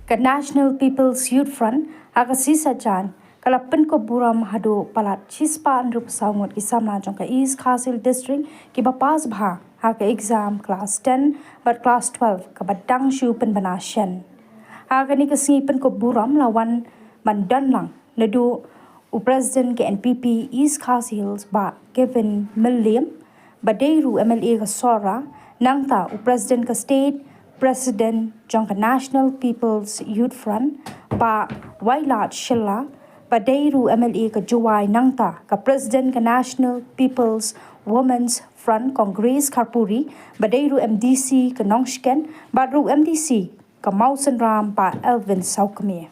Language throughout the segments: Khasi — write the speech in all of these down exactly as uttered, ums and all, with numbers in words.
Ka National People's Youth Front ha ka sngi Saitjaiñ ka la pynkup burom haduh palat shispah hynriewphew saw ngut ki samla jong ka East Khasi Hills District kiba pass bha ha ka exam klas ten bad klas twelve kaba dang shu pynbna shen. Ha kane ka sngi pynkup burom la wan ban don lang naduh u President ka N P P East Khasi Hills, Bah Kevin Mylliem, ba dei ruh M L A ka Sohra, nangta u President ka State, President jong ka National People's Youth Front, Bah Wailadmiki Shylla, ba dei ruh M L A ka Jowai, nangta ka President ka National People's Women's Front, Kong Grace Kharpuri, ba dei ruh M D C ka Nongshken, bad ruh M D C ka Mawsynram, Bah Elwin Sawkmie.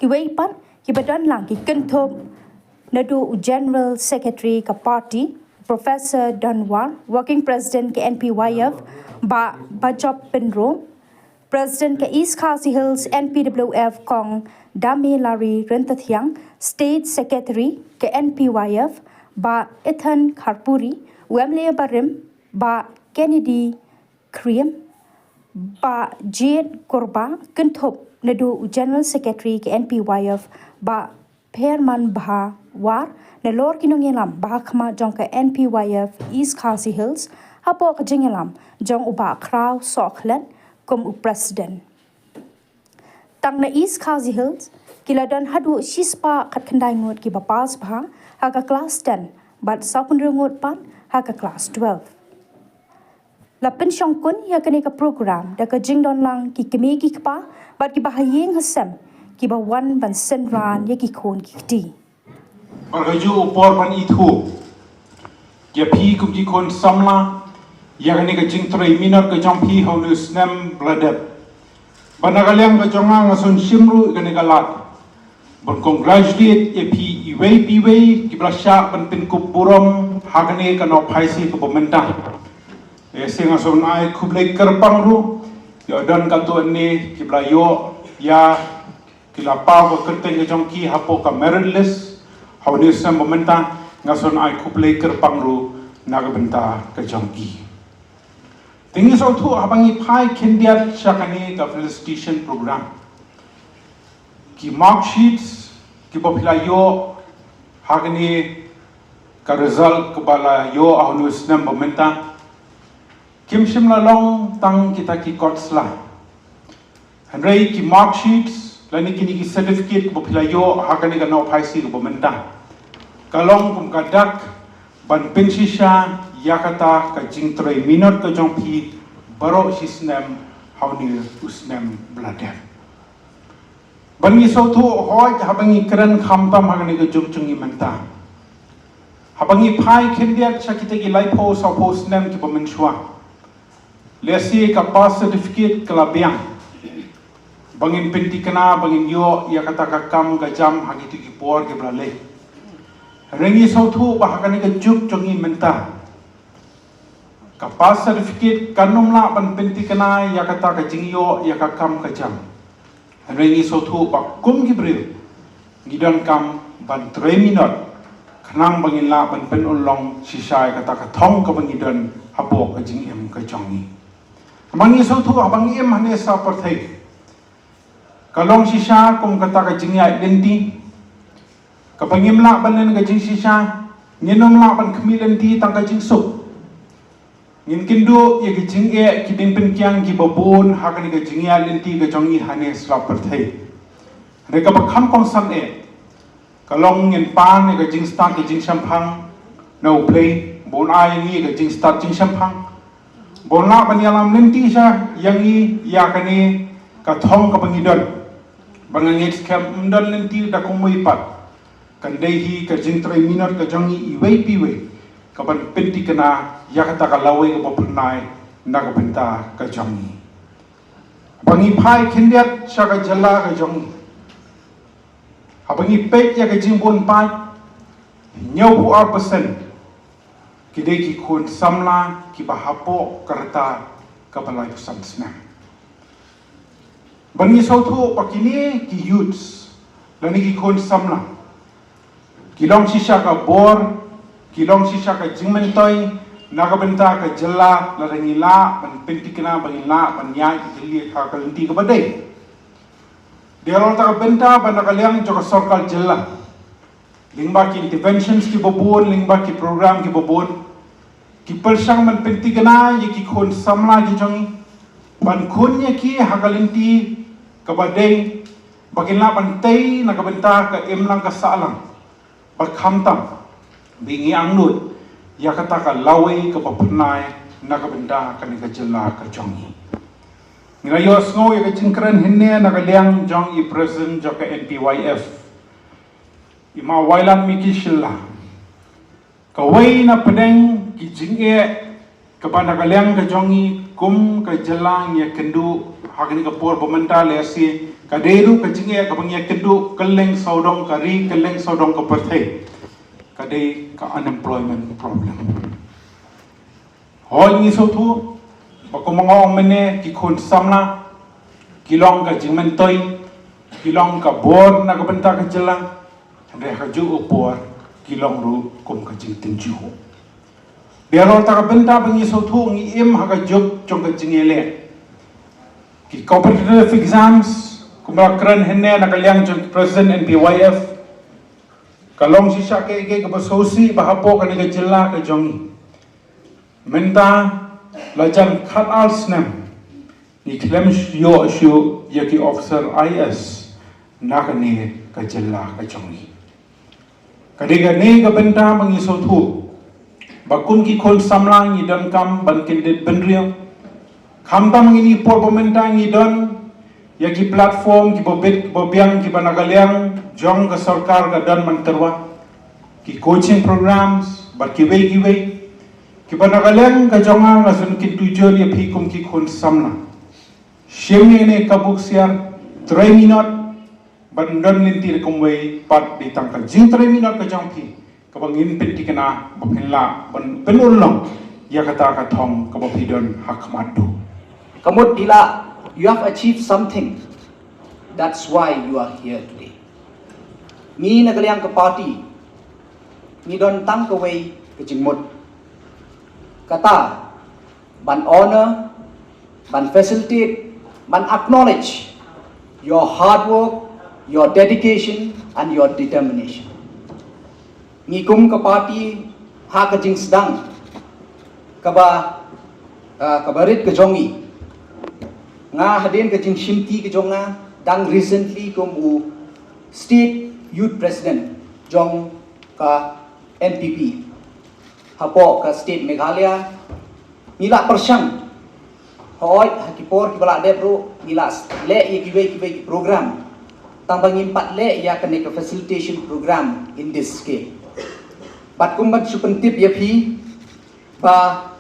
Kiwei pat kiba don lang ki kynthup naduh u General Secretary ka party, Professor Don War, Working President ka N P Y F, Bah Bajop Pynroo, President ka East Khasi Hills N P W F, Kong Dame Larry Ryntathiang, State Secretary ka N P Y F, Bah Ethan Kharpuri, u M L A barim, Bah Kennedy Krim, Bah Jade Kurbah, kynthup naduh u General Secretary ka N P Y F, Bah Pherman Bha War, nalor ki nongïalam ba ha khmat jong ka N P Y F East Khasi Hills, hapoh ka jingïalam jong u Bah Khraw Sohkhlet kum u President. Tang na East Khasi Hills ki la don haduh shispah khatkhyndai ngut kiba pass bha ha ka klas ten bad sawphew hynriew ngut pat ha ka klas twelve. La pynshongkun ïa kane ka program da ka jingdon lang ki kmie ki kpa bad kiba ha ïing ha sem kiba wan ban synran ïa ki khun ki kti. Bad kajuh u por ban ithuh ïa phi kum ki khun samla ïa kane ka jingtrei minot ka jong phi ha une u snem ba la dep. Bad na ka liang ka jong nga, nga sngewsih ruh ïa kane ka lad ban congratulate ïa phi iwei pa iwei kiba la shah ban pynkup burom ha kane ka Nohphaisi kaba mynta. Ïa shisha nga sngewsih khublei kyrpang ruh ïa don katto katne kiba la ïoh ïa ki la paw ka kyrteng ka jong ki hapoh ka merit list ha une u snem ba mynta. Nga sngewsih khublei kyrpang ruh na ka bynta ka jong ki. Te ngi sngewthuh haba ngi phai khyndiat sha kane ka felicitation program, ki mark sheets kiba phi la ïoh ha kane ka result kaba la ïoh ha une u snem ba mynta, kim shym la long tang kita ki kot sla. Hynrei ki mark sheets lane kine ki certificate kiba phi la ïoh ha kane ka Nohphaisi kaba mynta ka long kum ka dak ban pynshisha ïa kata ka jingtrei minot ka jong phi baroh shi snem ha une u snem ba la dep. Bad ngi sngewthuh hooid haba ngi kren khamtam ha kane ka juk jong ngi mynta, haba ngi phai khyndiat sha kita ki laiphew sawphew snem kiba mynshuwa, lehse ka pass certificate ka la biang ba ngin pynthikna ba ngin ïoh ïa kata ka kam ka jam ha kito ki por kiba la leit. Hynrei ngi sngewthuh ba ha kane ka juk jong ngi mynta, ka pass certificate kan ym lah ban pynthikna ïa kata ka jingïoh ïa ka kam ka jam. Hynrei ngi sngewthuh ba kum ki briew ngi donkam ban trei minot khnang ba ngin lah ban pynurlong shisha ïa kata ka thong kaba ngi don hapoh ka jingim ka jong ngi. Haba ngi sngewthuh haba ngi im hangne sha pyrthei, ka long shisha kum kata ka jingïaid lynti kaba ngim lah ban len ka jingshisha. Ngin ym lah ban khmih lynti tang ka jingsuk. Ngin kynduh ïa ka jingeh ki diengpyngkiang kiba bun ha kane ka jingïaid lynti ka jong ngi hangne sha pyrthei. Hynrei kaba kham kongsan eh ka long ngin pan ïa ka jingstad ka jingshemphang na U Blei ba un ai ïa ngi ka jingstad jingshemphang ba un lah ban ïalam lynti sha ïa ngi ïa kane ka thong kaba ngi don. Ba nga ngeit skhem ym don lynti da kumwei pat, kan dei hi ka jingtrei minot ka jong ngi iwei pa iwei kaban pynthikna ïa kata ka lawei kaba phyrnai na ka bynta ka jong ngi. Haba ngi phai khyndiat sha ka jylla ka jong ngi, haba ngi peit ïa ka jingbun paid, hynñiewphew ar percent ki dei ki khun samla kiba hapoh ka rta kaba laiphew san snem. Bad ngi sngewthuh ba kine ki youths lane ki khun samla ki long shisha ka bor, ki long shisha ka jingmyntoi na ka bynta ka jylla lada ngi lah ban pynthikna ba ngin lah ban ïaid ha ka lynti kaba dei. Dei halor kata ka bynta ba na ka liang jong ka sorkar jylla, lyngba ki interventions kiba bun, lyngba ki program kiba bun, ki pyrshang ban pynthikna ïa ki khun samla ki jong ngi, ban khun ïa ki ha ka lynti kaba dei, ba kin lah ban tei na ka bynta ka imlang ka sahlang. Bad khamtam ba ngi angnud ïa kata ka lawei kaba pynlait na ka bynta kane ka jylla ka jong ngi. Ngi la ïohsngew ïa ka jingkren hynne na ka liang jong i president jong ka N P Y F, i Ma Wailadmiki Shylla. Kawei na pdeng ki jingeh kaba na ka liang ka jong ngi kum ka jylla ngi ïakynduh ha kane ka por ba mynta, lehse ka dei ruh ka jingeh kaba ngi ïakynduh kylleng sawdong ka ri, kylleng sawdong ka pyrthei, ka dei ka unemployment problem. Hooid, ngi sngewthuh ba kum nga ong mynne, ki khun samla ki long ka jingmyntoi, ki long ka bor na ka bynta ka jylla, hynrei ha kajuh ka por ki long ruh kum ka jingtynjuh. Dei halor kata ka bynta ba ngi sngewthuh ngi im ha ka juk jong ka jingïaleh. Ki competitive exams, kumba la kren hynne na ka liang jong ki president N P Y F, ka long shisha kaei kaei kaba sngewsih ba hapoh kane ka jylla ka jong ngi mynta la jan khatar snem ngi khlem ïoh shuh ïa ki officer I A S na kane ka jylla ka jong ngi. Ka dei kane ka bynta ba ngi sngewthuh ba kum ki khun samla ngi donkam ban kyndit bynriew. Khamtam ha kine ki por ba mynta ngi don ïa ki platform kiba bit kiba biang kiba na ka liang jong ka sorkar ka don man tyrwa, ki coaching programs bad kiwei kiwei, kiba na ka liang ka jong nga, nga sngewkyntu jur ïa phi kum ki khun samla. Shim ïa kane ka bok siar, trei minot, ban don lynti kumwei pat, dei tang ka jingtrei minot ka jong phi kaba ngin pynthikna ba phin lah ban pynurlong ïa kata ka thong kaba phi don ha khmat duh. Ka mut phi lah, you have achieved something. That's why you are here today. Ngi na ka liang ka party ngi don tang kawei ka jingmut, kata ban honor, ban facilitate, ban acknowledge your hard work, your dedication and your determination. Ngi kum ka party ha ka jingsdang kaba, ah, kaba rit ka jong ngi, nga hadien ka jingshimti ka jong nga, dang recently kum u State Youth President jong ka N P P hapoh ka State Meghalaya, ngi la pyrshang, hooid, ha ki por kiba la dep ruh ngi la leh ïa kiwei kiwei ki program, tang ba ngim pat leh ïa kane ka facilitation program in this scheme. Bad kum ban shu pyntip ïa phi ba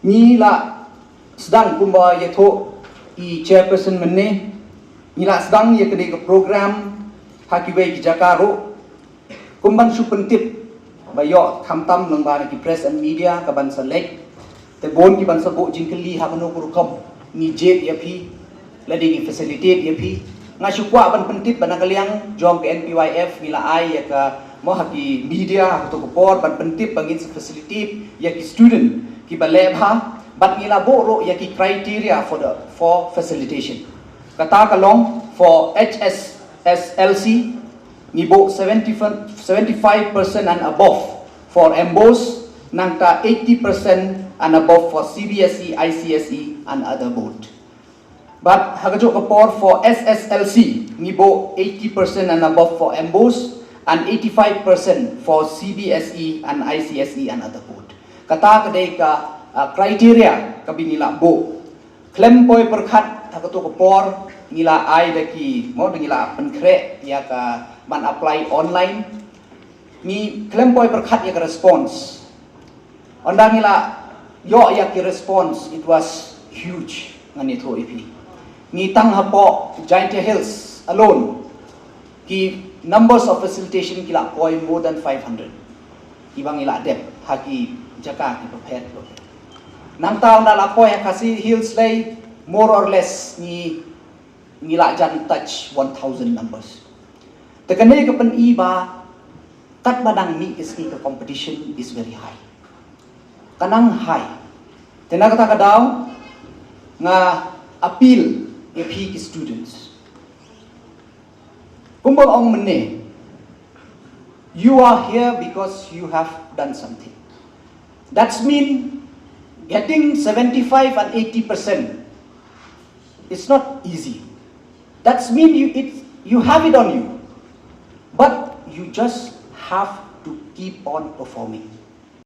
ngi la sdang, kumba ïathuh i chairperson mynne, ngi la sdang ïa kane ka program ha kiwei ki jaka ruh. Kum ban shu pyntip ba ïoh khamtam lyngba na ki press and media ka ban sa leit, te bun ki ban sa buh jingkylli ha kano ka rukom ngi jied ïa phi lane ngi facilitate ïa phi. Nga shu kwah ban pyntip ba na ka liang jong ka N P Y F ngi la ai ïa ka, mo, ha ki media ha kato ka por ban pyntip ba ngin sa facilitate ïa ki student kiba leh bha, bad ngi la buh ruh ïa ki criteria for the, for facilitation. Kata ka long for H S S L C, ngi buh seventy, seventy-five percent and above for MBOSE, nangta eighty percent and above for C B S E, I C S E and other board. Bad ha kajuh ka por for S S L C, ngi buh eighty percent and above for MBOSE and eighty-five percent for C B S E and I C S E and other board. Kata ka dei ka, ah, criteria kaba ngi la buh. Khlem poi pyrkhat ha kato ka por ngi la ai da ki, mo, da ngi la pynkhreh ïa ka ban apply online. Ngi khlem poi pyrkhat ïa ka response. Ynda ngi la ïoh ïa ki response, it was huge, ngan ïathuh ïa phi. Ngi tang hapoh Jaintia Hills alone, ki numbers of facilitation ki la poi more than five hundred. Kiba ngi la dep ha ki jaka kiba pher. Nangta ynda la poi ha Khasi Hills lei, more or less ngi, ngi la jan touch one thousand numbers. Te kane ka pyni ba katba dang mih ka sngi ka competition is very high. Ka nang high. Te na kata ka daw nga appeal ïa phi ki students. Kumba ong mynne, you are here because you have done something. That's mean getting seventy-five and eighty percent, it's not easy. That's mean you it you have it on you, but you just have to keep on performing.